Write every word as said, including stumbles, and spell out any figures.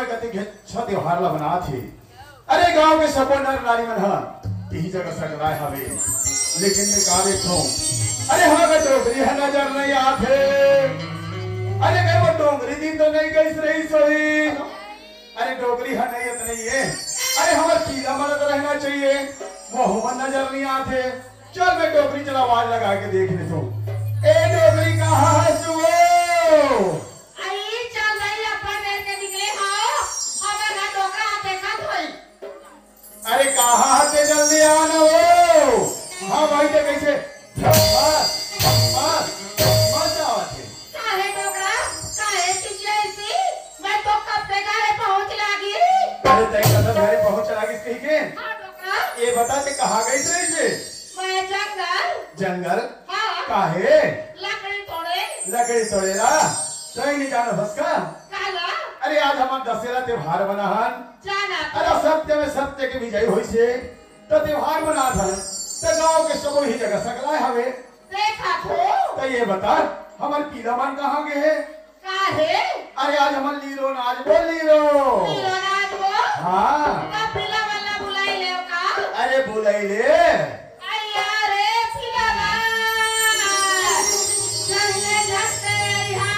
कति घेच्छा त्योहार ला मनात हे। अरे गांव के सबो नर नारी मन ह इही जगह सकलाय हवे, लेकिन मैं का देखथंव, अरे हमर डोकरी ह नजर नइ आत हे। अरे कहीं वो डोंगरी दिन तो नइ गइस रहिस होही। अरे डोकरी ह नइ अत नइ हे। अरे हमर पीला मन तो रहना चाहिए, वहू मन नजर नइ आत हे। चल मैं डोकरी चला आवाज लगा के देख लेथंव। ए डोकरी कहाँ हस वो? अई चल रही अपन मेर के निकले हो, अगर ना डोकरा देखत होई। अरे कहाँ हते जल्दी आ ना वो। हाँ भाई ते कैसे बस बस बस आवत हे। काहे डोकरा, काहे चिचियाइसी? मैं तो कब के घरे पहुँच लागी। अरे तय कदम घरे पहुँच लागिस कही के। हाँ डोकरा। ये बता ते कहाँ गइस रहिस हे? मैं जंगल। जंगल? हाँ। काहे? लकड़ी तोड़े। लकड़ी तोड़े ला? तय नइ जानत हस का? काला? अरे आज हमर दशहरा त्योहार मनाहन। जाना तो। अरे सत्य में सत्य के विजय होइस हे, त त्योहार मनात हन, त गांव के सबो ही जगह सकलाय हवे। देखा थो। त ये बता, हमर पीला मन कहाँ गे हे? काहे? अरे आज हमर लीलो नाचबो, लीलो। लीलो नाचबो? हाँ। त पीला मन ला बुलाई लेव का? अरे बुलाई ले। अइया रे पीला मन, जल्दी जल्दी अइहा।